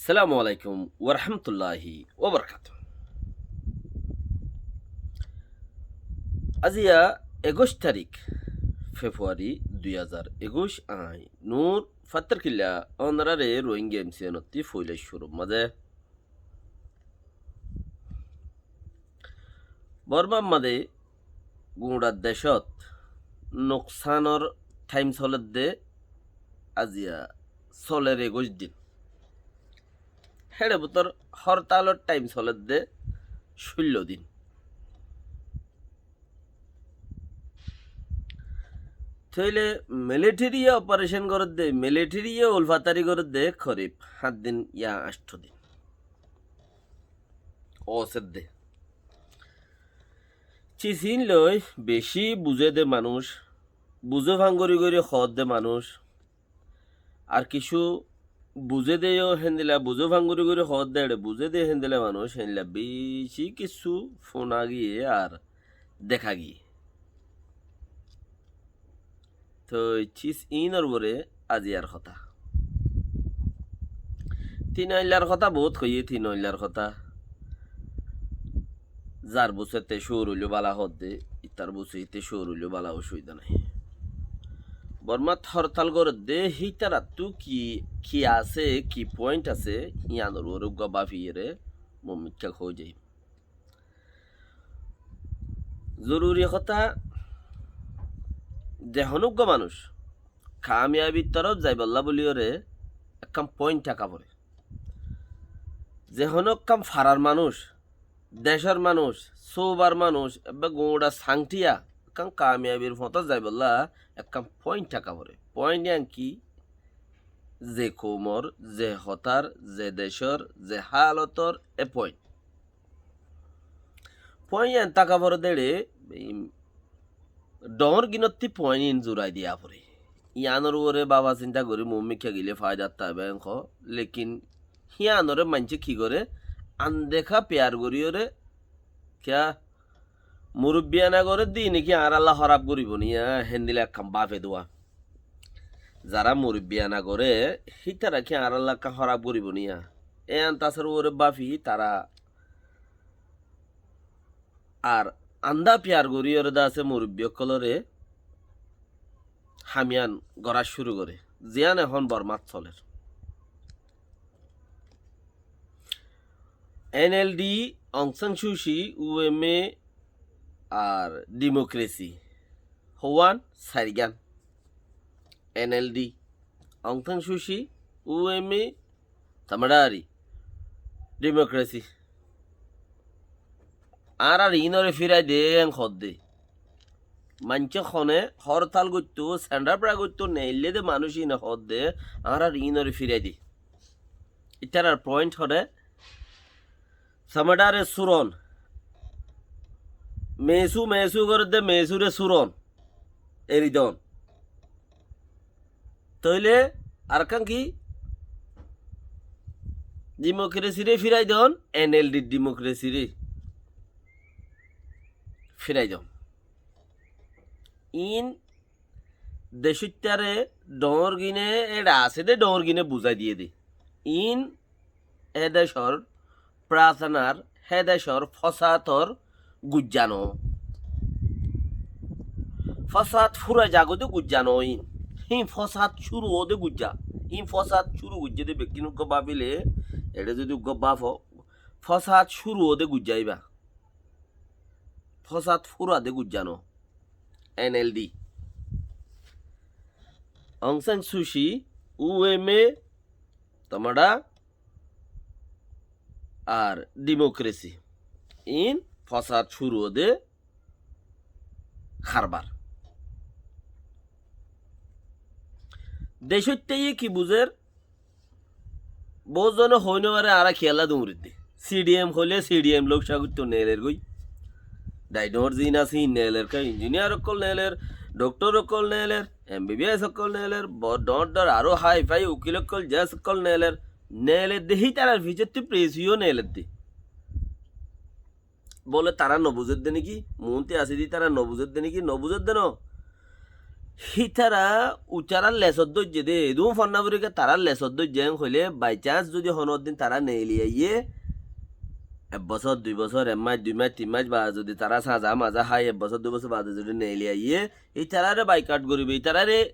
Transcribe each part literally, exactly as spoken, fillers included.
Assalamu alaikum warahmatulláhi wabarakátuhu. Aziya ekuic tarík Februari dui házar ekuic, añí Nur Fattarkilla, onoráre Rohingya M C N ottú foila cúrur mazé. Bormar mazé guñça decót nuksanor thaim solédde, aziya solér ekuic din. Héçe bútor hórtalor thaim solédde cúllo din. Tóile militariye oparecon gorédde, militariye ulfatari gorédde korib háñt din ya añctho din. Ósedde. Cis iín loi bicí buzé dé manúic, buzé fangori gori hoódde manúic, ar kissú buzé dé yó héndilla, buzé fangori gori hoódde eçé buzé dé héndilla manúic, héndilla bicí kissú fúna giyé ar deká giyé. Toi cis iínor uore aziyar hotá. Tin oillar hotá boóut hoiyé, tin oillar hotá. Zar buzé te cúur óillo bála hoódde, itar buzé te cúur óillo bála, ocubidá nái. Bormat hórtal gorédde hítarattú ki, ki asé, ki point asé, híanor uore uggúa báfiyeré mumikká hoói zaiyum. Zoruri hotá, ze honó uggúa manúic kamiyabir torof zaibollá bóliyoré ekkán point táka foré. Ze honó ekkán farar manúic, decór manúic, sóbar manúic, ebbe guñça sañthiya ekkán kamiyabir fotót zaibollá ekkán point táka foré. Point yián ki? Ze koumor, ze hotár, ze decór, ze hálotor, e point. Point yián táka foré dé eçé, ei dhoóñr gínottí point iín zurai diya foré. Yiánor uore báfa sinta gorí mumikká gilé faidat táibo en hoó, lekin híanoré maincé ki goré, andeká piyar goríyoré, kiyá, murubbiyana goré dé iíne ki añárálla hóraf goríbo niya, héndilla ekkán báfe dé. Zará murubbiyana goré, hítara ki añárálla ekkán hóraf goríbo niya. E antasor uore báfi tará ar andá piyar goríyoré dé asé murubbi ókkolóre ham yián gorá cúru goré. Ziyán ehón Bormat solér. N L D, Aung San Suu Kyi, U M A, ar democracy. Houwán sairgán. N L D, Aung San Suu Kyi, U M A, Tamada Ari, democracy. Añárar iínoré firai de en hoódde. Maincé hone hórtal goittó, sendafera goittó, neillé de manúic iíne hoódde, añárar iínoré firai de. Ítarar point hone, Samadáre súron. Mesu, mesu gorédde mesure súron. Eri don. Tóile arekkán ki? Dimokresire firai don, N L D dimokresire firai don. Iín decóittare dhoóñr gine, eçe asé dé dhoóñr gine buzái diyé dé. Iín hé decór prasanar, hé decór fosátor gujja no. Fosát fúrai zagói dé gujja no iín. Híin fosát cúru óo dé gujja. Híin fosát cúru goijjé dé bekkín uggúa báfile, eçé zodi uggúa báfo, fosát cúru óo dé gujja íba. Fosát fúra dé gujja no. N L D. Aung San Suu Kyi, U M A, Tamada, ar dimokrési. Iín fosát cúru óo dé harbar. Decóittaye ki buzér? Boóut zone hoói nofaré, añára kiyólla duñridde. C D M hoilé C D M lók cagóitto neeler goi. Dai dhoóñr ziín asé híin neeler, ká injiniyar ókkol neeler, dhokthór ókkol neeler, M B B S ókkol neeler, bor dhoóñr dhoóñr aró hái fái ukil ókkol, jes ókkol neeler, neeler de hítarar fisóttu pres óiyo neeler de. Bóle tará nobuzédde néki? Muúntu asé dé tará nobuzédde néki? Nobuzédde no. Hítara uitarár lesot dóijje dé, edún fonná forikká tarár lesot dóijje en hoilé, by chance zudi honódin tará neeli aiyé, ek bosór, dui bosór, ek mac, dui mac, tin mac baade zudi tará sáñza mazá hái, ek bosór, dui bosór baade zudi neeli aiyé, ítararé boycott goríbo, ítararé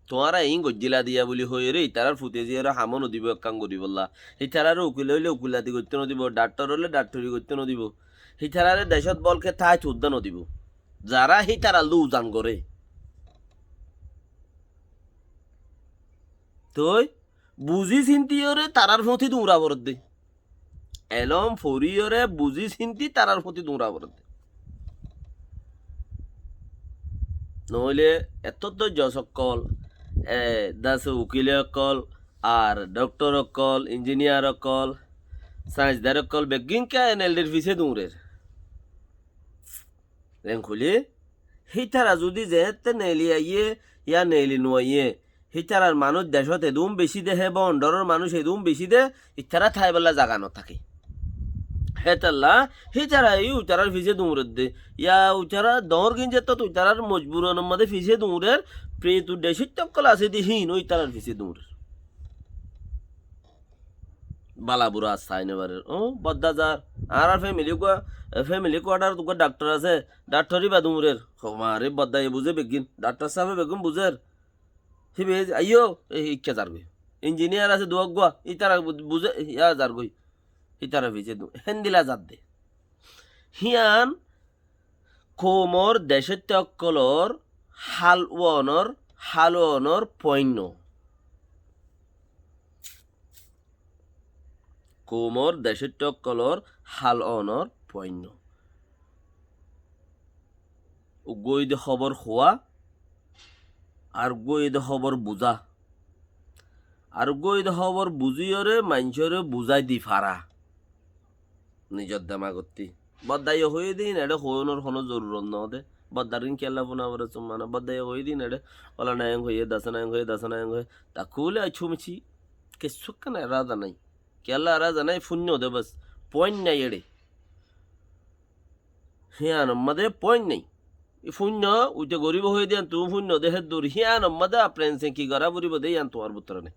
tuáñra iín goijjíla diya buli hoiyóre, ítarár fute ziyóre hamó nodibo ekkán goríbolla. Ítararé ukil óile ukilati goittó nodibo, dhakthor óile dhakthori goittó nodibo. Ítararé decót bólke táit uddá nodibo. Zará hítarallú uzan goré. Toi buzí sintiyóre tarár fúñti duñra foredde. Elóm foriyóre buzí sinti tarár fúñti duñra foredde. Noóile ettót dóijja ókkol, e, dase ukile ókkol, ar dhakthor ókkol, injiniyar ókkol, sáñsdar ókkol, beggín ká en el dir fisé duñrer. Zeén hoilé, hítara zudi zeéñtte neeli aiyé, yá neeli nuaiyé, hítarar manúic decót edún bicí dé, hé bondhoror manúic edún bicí dé, ítara táibolla zaga notáke. Hétolla, hítara yó uitarár fisé duñredde, yá uitará doóñr gín zettót uitarár mojburonor modé fisé duñrer, fithu decóitta ókkol asé dé híin ó ítarar fisé duñrer. Bala bura saái nofarer. Ó, bodda zar. Añárar family uggúa, e, family quarter uggúa dhakthor asé. Dhakthor íba duñrer. Hó, mare bodda ye buzé beggín. Dhakthor sáfe beggín buzér. Híba aiyó, e, ikká zargói. Injiniyar asé duwa uggúa. Ítara bu-, buzé, yá zargói. Ítara fisé du-, héndilla zadde. Híyan koumor decóitta ókkolor hál uonor, hál uonor poinno. Koumor decóitta ókkolor hál uonor poinno. Uggúa óilde hóbor hoó, ar uggúa óilde hóbor buzá. Ar uggúa óilde hóbor buzíyoré maincóre buzái di fara. Nizor demagottí. Boddaye hoiyé dé híin eçé hoónor honó zorurot noó dé. Boddar gín kiyólla fúna foré summa na. Boddaye hoiyé dé híin eçé. Óla nayong hoiyé, dasa nayong hoiyé, dasa nayong hoiyé. Taa kúle aiccú micí. Kessú ekkán eráza nái. Kiyólla eráza nái, fúinno dé bas. Point nái eçé. Híyanor mazé point nái. Í fúinno, uite goríbo hoiyé dé yían tuñí fúinno dé héddur. Híyanor mazé aprense ki gorá foribó dé yían tuáñr bútore nái.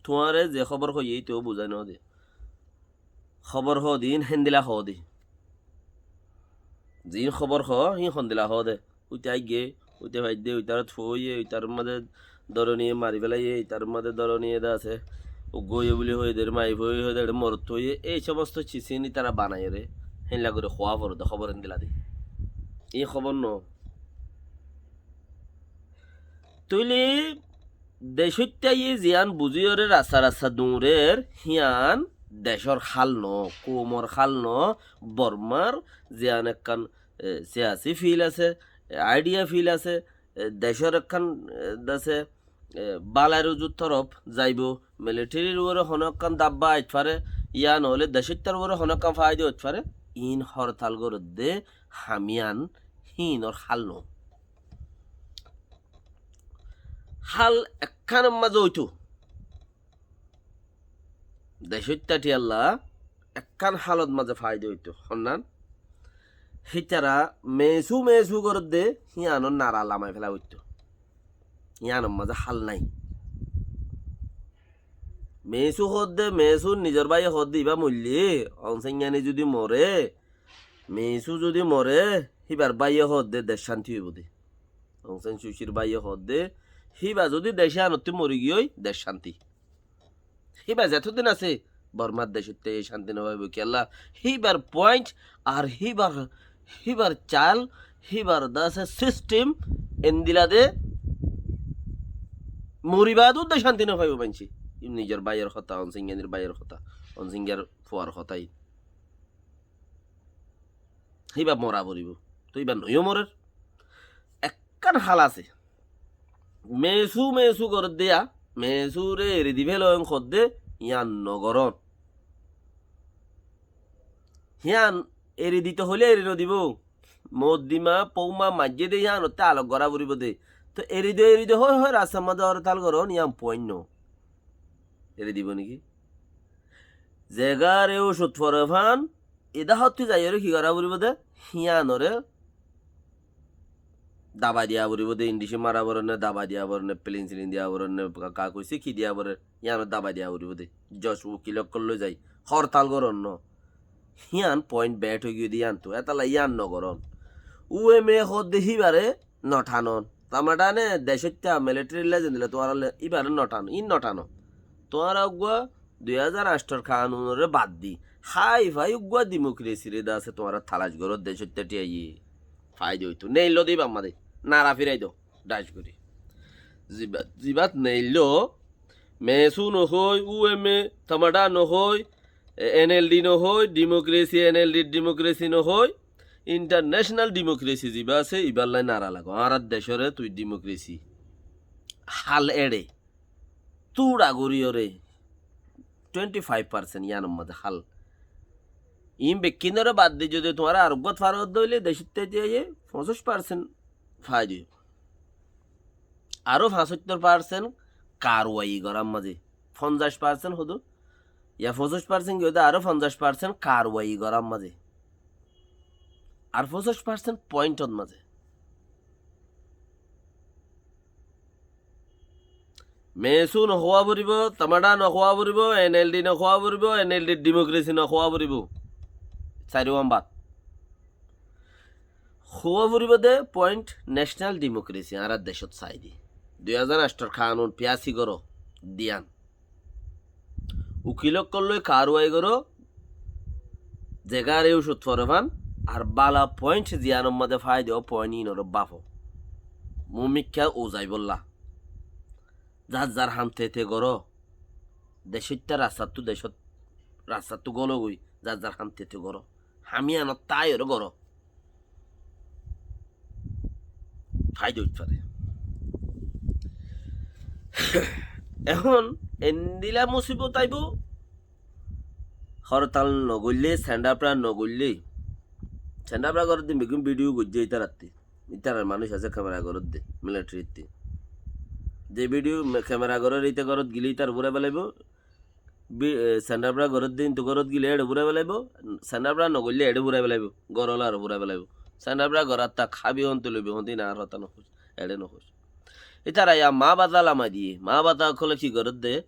Tuáñre ze hóbor hoiyé, íte ó buzái noó dé. Hóbor hoó dé híin héndilla hoó dé. Ziín hóbor hoó, híin hondilla hoó dé. Uite aigge, uite faidde, uitarát fua óiye, uitar mazé dóroniye mari félaiyé, itar mazé dóroniye dé asé. Uggúa óiye buli hoiyé dé, mari fua óiye hoiyé dé, eçé morot óiye, ei somosto cis ín ítara banaiyóre. Héndilla gorí hoó foré dé, hóbor héndilla dé. Í hóbor noó. Tóile decóittaye ziyán buzíyoré rasta rasta duñrer, híyan decór hál noó, koumor hál noó, Bormar ziyán ekkán, e, siyasi fil asé, e, aidiya fil asé, e, decór ekkán, e, dase, e, bálair uzu torof zaibou, militerir uore honó ekkán dabba aitfaré, yá noóile decóittar uore honó ekkán faida óitfaré, iín hortal gorédde ham yían híinor hál noó. Hál ekkánor mazé óitou. Decóitta thíyalla ekkán hálot mazé faida óitou. Honnán? Hítara mesu mesu gorédde híyanor nara lamai féla óitou. Híyanor mazé hál nái. Mesu hoódde, mesu nizor báiye hoódde ibá moille, Aung San Suu Kyi zudi more, mesu zudi more, híbar báiye hoódde dec cánti óibo dé. Aung San Suu Kyir báiye hoódde, híba zudi dec yíanottú mori giyói, dec cánti. Híba zetódin asé, Bormar decótte cánti nofaibóu kiyólla. Híbar point, ar híbar, híbar cál, híbar dase sistem, endilla dé mori baade cánti nofaibóu maincé. Nizor báiyor hotá, Aung San Suu Kyir báiyor hotá, Aung San Suu Kyir fuar hotá. Híba mora foribóu. Toi híba noiyó morer. Ekkán hál asé. Mesu mesu gorédde yá, mesuré eri di féloiyum hoódde, yían nogoron. Híyan eri dito hoilé eri nodibóu. Moddima, pouma, maijjé dé híyanottú alok gorá foribóu dé. Toi eri do, eri do hoói hoói rastar mazé hortal goron, yían point noó. Eri dibou néki? Zegáre ocud fore fán, Ida hottí zaiyóre ki gorá foribó dé? Híanoré, Dabai diya foribó de, injection mara foribó né, dabai diya foribó né, penicillin diya foribó né, ka-, kakuisi ki diya foribó, yíanot dabai diya foribó de. Joj ukil ókkol loi zai hortal goron no. Yían point bad ói giyé de yíantu. Étalla yían no goron. U M A hoó de híbare no thanon. Tamathane decóitta military le zendilla tuáñra le híbare no thanon. Ín no thanon. Tuáñra uggúa dui házar añcthor kanunore bad di. Hái fai uggúa dimokresire de asé tuáñra talac goró decóitta thíyaiyé. Faida óito. Neilló de íbar mazé. Nara firai do. Dhac gorí. Zibat, zibat neilló. Mesu no hoói, U M A, Tamada no hoói, e, N L D no hoói, dimokrasi, N L D dimokrasi no hoói, international dimokrasi ziba asé, ibár lai nara lago. Añárar decóre tui dimokrasi. Hál eçe. Túra goríyoré twenty five percent yíanor mazé hál. Iín bekkúnoré bad di zodi tuáñra ar uggúat farot dóile decót táite aiyé foñsíc percent faida óibo. Aró fañsóttor percent karwai gorár mazé. Fonzaic percent hodu? Ya foñsíc percent ki hodu? Aró fonzaic percent karwai gorár mazé. Ar foñsíc percent pointot mazé. Mesu no hoó foribó, Tamada no hoó foribó, N L D no hoó foribó, N L D dimokrasi no hoó foribó. Sairwán bad. Hoó foribó de point national dimokrasi, añárar decót sai de. Dui házar añcthor kanun fiyasi goró, diyan. Ukil ókkol loi karwai goró, zegáre ucud fore fán, ar bála point ziyanor mazé faida ó point íinoré báfo. Mumikká uzaibólla. Zar zar ham tete goró. Decóitta rastattú, decót, rastattú gólogoi, zar zar ham tete goró. Ham yíanot táiyoré goró. Faida óit fare. Ehón endilla musibot aibó, hortal no goille, send up ra no goille. Send up ra goródde beggún video goijjé ítarattí. Ítarar manúic asé kemera goródde, militarittí. Ze video me-, kemera gorór íta gorot gile ítar furai felaibó, Bi-, e, send up ra goródde, kintu gorot gile eçe furai felaibó, send up ra no goille eçe furai felaibó, gor ola aró furai felaibó. Send up ra gorát tak, hábi honte loibi honte, iín añár hotá no hoic, eçe no hoic. Ítara ya ma bata lamai diye, ma bata ókkole ki goródde?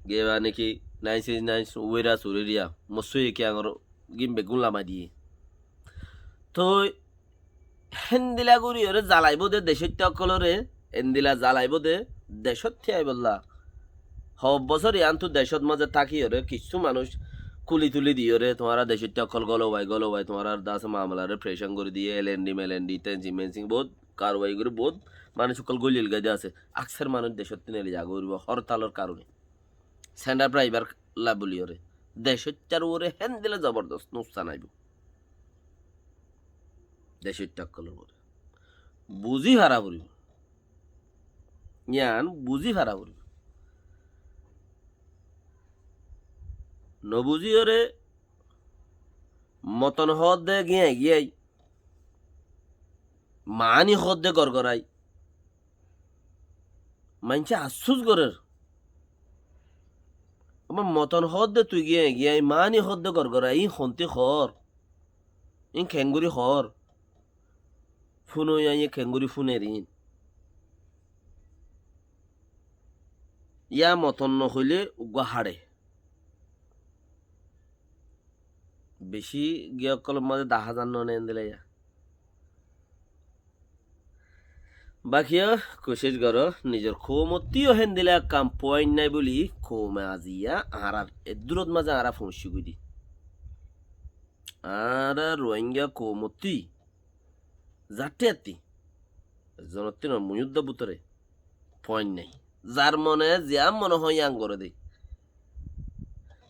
Ge ba niki, nice is nice, uwera suririya, mossú eki angor gin beggún lamai diye. Toi Héndilla goríyoré zalaibó de decóitta ókkolóre, endilla zalaibó de decót thíyaibolla. Hoó bosór yiánttu decót mazé tákiyoré kissú manúic kuli tuli diyoré, tuáñra decóitta ókkol gólobái, gólobái, tuáñrar dase mamalaré frecán gorí diyé, L N D, mel N D, tensing mensing, bout karwai gorí, bout manúic ókkol gólil gai de asé. Akser manúic decóttu neeli zagói foribó, hortalor karone. Send up ra ibár lá buliyoré. Decóittar uore héndilla zobordos nuksan aibó. Decóitta ókkolór uore. Buzí fara foribó. Yián buzí fara foribó. No buzíyoré moton hoódde gíai gíai. Maáni hoódde gorgorai. Maincé afsús gorér. Abar moton hoódde tui giyé, giyé, maáni hoódde gorgorai, iín hontí hoór. Iín keéngorí hoór. Fúnoiya iín keéngorí fúner iín. Yá moton nohoilé uggúa haçe. Bicí giyé ókkolor mazé dahá zar noó né endilla yá. Bakiya kucíc goró, nizor koumottí yó héndilla kam point nái bóli koume aziya añárar eddúrot mazé añára foóñici goi dé. Añára Rohingya koumottí zattí attí, zonottí no, muñúdda bútore point nái. Zar mone ziyán mone hoó yían goré dé.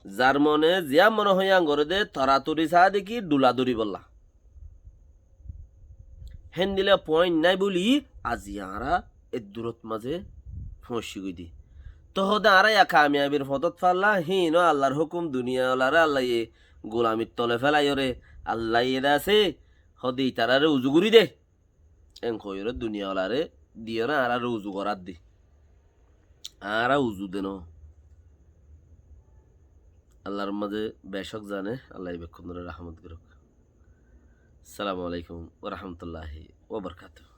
Zar mone ziyán mone hoó yían goré dé, toratori saá dé ki dhuladhuri bolla. Héndilla point nái bóli azi añára eddúrot mazé foóñici goi dé. Toóde añára yá kamiyabir fotót falla, híin ó Allar hókum, duniya olaré Allaye gulamir tole félaiyóre, Allaye dé asé, hóde itaráre uzu gorí dé. Eén hoiyóre duniya olaré diyoré añáráre uzu gorát dé. Añára uzu dé noó. Allar mazé becók zane, Allaye bekkúnoré rahmot gorók. Assalamu alaikum wa rahmatullahi wa barakatuhu.